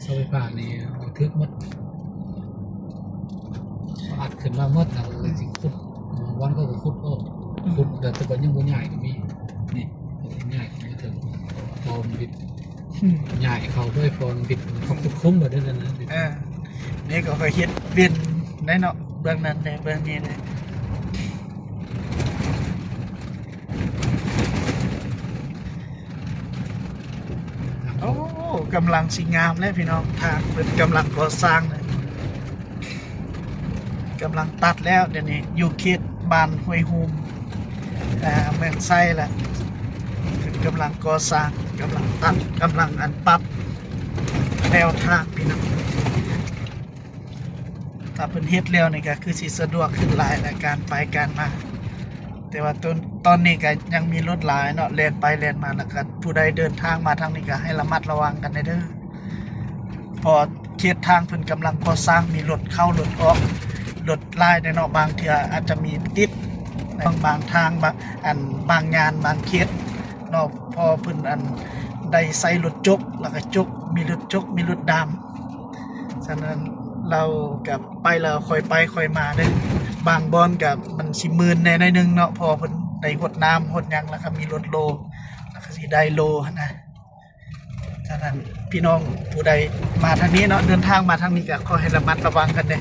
ເສົາໄຟຟ້ານີ້ຖືກໝົດ ເຂົາອັດຂຶ້ນມາໝົດ ແລ້ວກໍຊິຂຸດ ບາງວັນເຂົາກໍຂຸດອອກ ອືມ ຂຸດແລ້ວ ແຕ່ວ່າຍັງບໍ່ຍ້າຍກໍມີ ນີ້ ຍ້າຍຂຶ້ນມາເຖິງ ພໍມັນບິດ ອືມ ຍ້າຍເຂົ້າໄປ ພໍມັນບິດ ເຂົາຂຸດຄຸ້ມແລ້ວເດ້ ນັ້ນນະ ເອີ ນີ້ກໍເຮັດເວັນໄດ້ເນາະ ເບື້ອງນັ້ນແດ່ ເບື້ອງນີ້ແດ່. ໂອ້ ກຳລັງຊິງາມແລ້ວພີ່ນ້ອງ ທາງເພິ່ນກຳລັງກໍ່ສ້າງແລ້ວ ກຳລັງຕັດແລ້ວ ດຽວນີ້ຢູ່ເຂດບ້ານຫ້ວຍຫຸ່ມ ເມືອງໄຊລະ ເພິ່ນກຳລັງກໍ່ສ້າງ ກຳລັງຕັດ ກຳລັງອັນປັບແນວທາງພີ່ນ້ອງ. ຖ້າເພິ່ນເຮັດແລ້ວນີ້ກໍຄືຊິສະດວກຂຶ້ນຫຼາຍໃນການໄປການມາ ແຕ່ວ່າຕອນ ຕອນນີ້ກໍຍັງມີລົດຫຼາຍເນາະ ແລ່ນໄປແລ່ນມາ ແລ້ວກໍຜູ້ໃດເດີນທາງມາທາງນີ້ກໍໃຫ້ລະມັດລະວັງກັນແດ່ເດີ ເພາະເຂດທາງເພິ່ນກຳລັງກໍ່ສ້າງ ມີລົດເຂົ້າລົດອອກ ລົດຫຼາຍແດ່ເນາະ ບາງເທື່ອອາດຈະມີຕິດ ບາງ ບາງທາງ ບາງ ອັນ ບາງຍ່ານ ບາງເຂດເນາະ ເພາະເພິ່ນ ອັນ ໄດ້ໃຊ້ລົດຈົກ ແລ້ວກໍຈົກ ມີລົດຈົກ ມີລົດດາມ ສະນັ້ນລາວກໍໄປແລ້ວຄ່ອຍໄປຄ່ອຍມາເດີ ບາງບ່ອນກໍມັນຊິມື່ນແດ່ໜ້ອຍໜຶ່ງເນາະ ເພາະວ່າເພິ່ນໄດ້ຫົດນ້ຳຫົດຫຍັງ ແລ້ວກໍມີລົດໂລ ແລ້ວກໍຊິໄດ້ໂລຫັ້ນນະ. ສະນັ້ນພີ່ນ້ອງຜູ້ໃດມາທາງນີ້ເນາະ ເດີນທາງມາທາງນີ້ກໍຂໍໃຫ້ລະມັດລະວັງກັນແດ່